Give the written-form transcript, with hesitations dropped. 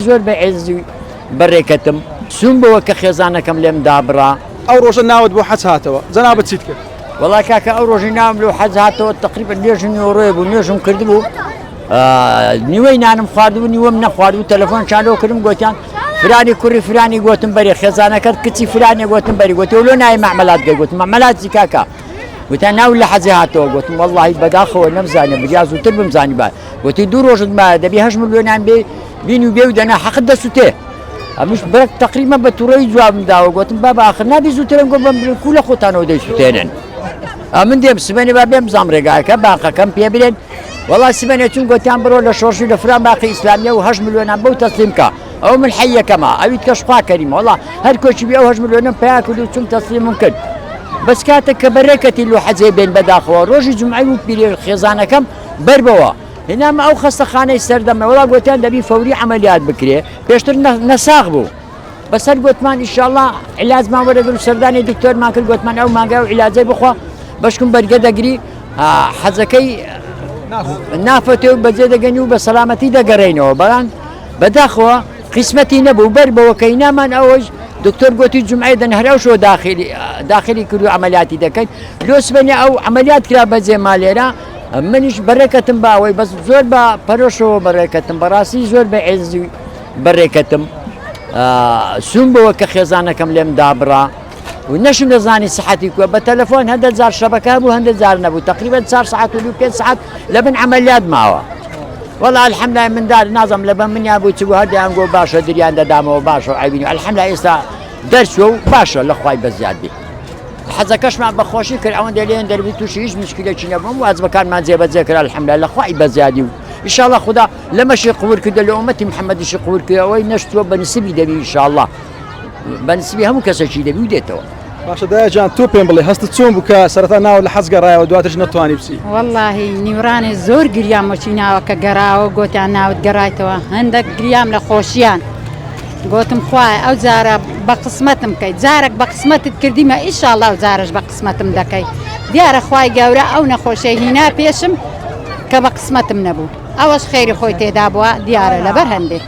زۆر بە عێزی بەڕێکەتم سوون بەوە کە خێزانەکەم لێم دابڕا. ئەو ڕۆژە ناوت بۆ حەج هاتەوە جەنابت چیت کرد؟ وەڵا کاکە ئەو ڕۆژەی ناوم لۆ حەج هاتەوە تەقریبەن نوێژم نیوەڕۆیە بوو نوێژم کردبوو نیوەی نانم خواردبوو نیوەم نەخواردبوو تەلەفۆن چان لۆ کردم گۆتیان فرانی کوڕی فرانی گۆتم بەری خێزانەکەت کچی فرانێ گۆتم بەری گۆتی لۆ نای مەعمەلات گەی گۆتم مەعمەلات چی کاکە گوتیان ناو لە حەجێ هاتەوە گۆتم وەڵڵاهی بەداخەوە نەمزانێ بریا زووتر بمزانیبا گوتی دوو ڕۆژت مایە دەبی هەشت ملیۆنیان بێ بین و بێ و دەنا حەقت دەسوتێ ئەمش بەرەک تەقریبا بە توڕەیی جوابم داوە گوتم بابا ئاخر نابی زووترم گۆ بەم کو لە خۆتانەوە دەیسوتێنن ئەمن دێم سبەینێ با بێم بزانم ڕێگاکە باقەکەم پێ برێن وەڵا سبەینێ چون گوتیان بڕۆ لە شۆڕشی لە فران باقی ئیسلامیە و هەشت ملیۆنان بەو تەسلیم کە ئەو من حەیەکەمە ئەوی کەش خوا کەریمە وەڵا هەر کۆچی بێ ئەو هەشت ملیۆنم پیا کرد و چون تەسلیمم کرد بەس کاتێک کە بەرێکەتی لۆ حەجێ بێن بەداخەوە ڕۆژی جمعەی و پیرێ خێزانەکەم بەر بەوە هێنامە ئەو خەستەخانەی سەردەمە وەڵا گۆتیان دەبی فەوری عەمەلیات بکرێ پێشتر نەساغ بوو بەسەر گۆتمان ئیشاڵا عیلاجمان وەرەگرت و سەردانی دکتۆرمان کرد گۆتمان ئەو مانگا و عیلاجەی بخوا بەشکم بەرگە دەگری حەزەکەی نافەتێ و بەجێ دەگەنی و بە سەلامەتی دەگەڕێینەوە بەڵام بەداخەوە قیسمەتی نەبوو بەر بەوەکەی نامان ئەوەش دکتۆر گوتی جمعەی دەن هەر ئەو شۆ داخلی داخلی کرد و عملیاتی دەکەین لۆ سبەینێ ئەو عملیات کرا بەجێ مالێرە منیش بەڕێکەتم بە ئەوەی بەس زۆر بە پەرۆشەوە بەڕێکەتم بەڕاستی زۆر بە عێزی بەڕێکەتم سوون بەوە کە خێزانەکەم لێم دابڕا و نەشم دەزانی سحەتی کووە بە تەلەفۆن هەندە جار شەبەکە بوو هەندە جار نەبوو تقریبا 4 ساعت و 5 ساعت لە بن عملیات ماوە وەڵا الحمدلله مندار نازم لە بە منیان بوو چ بوو هەردیان گۆ باشە دریان دەدامەوە باشە عیبینی الحمدلله ئێستا دەرچوە و باشە لە خوای بەزیاد بێ حەزەکەشمان بە خۆشی کرد ئەوەندە لێن دەربوو تووشی هیچ مشکلێکی نەبووم واجبەکانمان جێبەجێ کرا الحمدلله لە خوای بەزیادی و ئیشاڵڵا خودا لەمەشی قبول کردە لە ئومەتی محەممەدیشی قبول کرد ئەوەی نەشتووە بە نسیبی دەبی ئیشاڵڵا بە نسیبی هەموو کەسێکی دەبی و دێتەوە. باشە دایە جان تۆ پێم بڵێ هەستت چۆن بوو کە سەرەتا ناوت لە حەج گەڕایەوە دواترش نەتوانی بچی؟ وەڵاهی نیوڕانێ زۆر گریام وەچی ناوەکە گەڕاوە گۆتیان ناوت گەڕایتەوە هەندەک گریام لە خۆشیان گۆتم خوایە ئەو جارە بە قسمەتم کەی جارەک بە قسمەتت کردیمە ئیشاڵا ئەو جارەش بە قسمەتم دەکەی دیارە خوای گەورە ئەو نەخۆشیەی هینا پێشم کە بە قسمەتم نەبوو ئەوەش خێری خۆی تێدا بووە دیارە لەبەر هەندێ.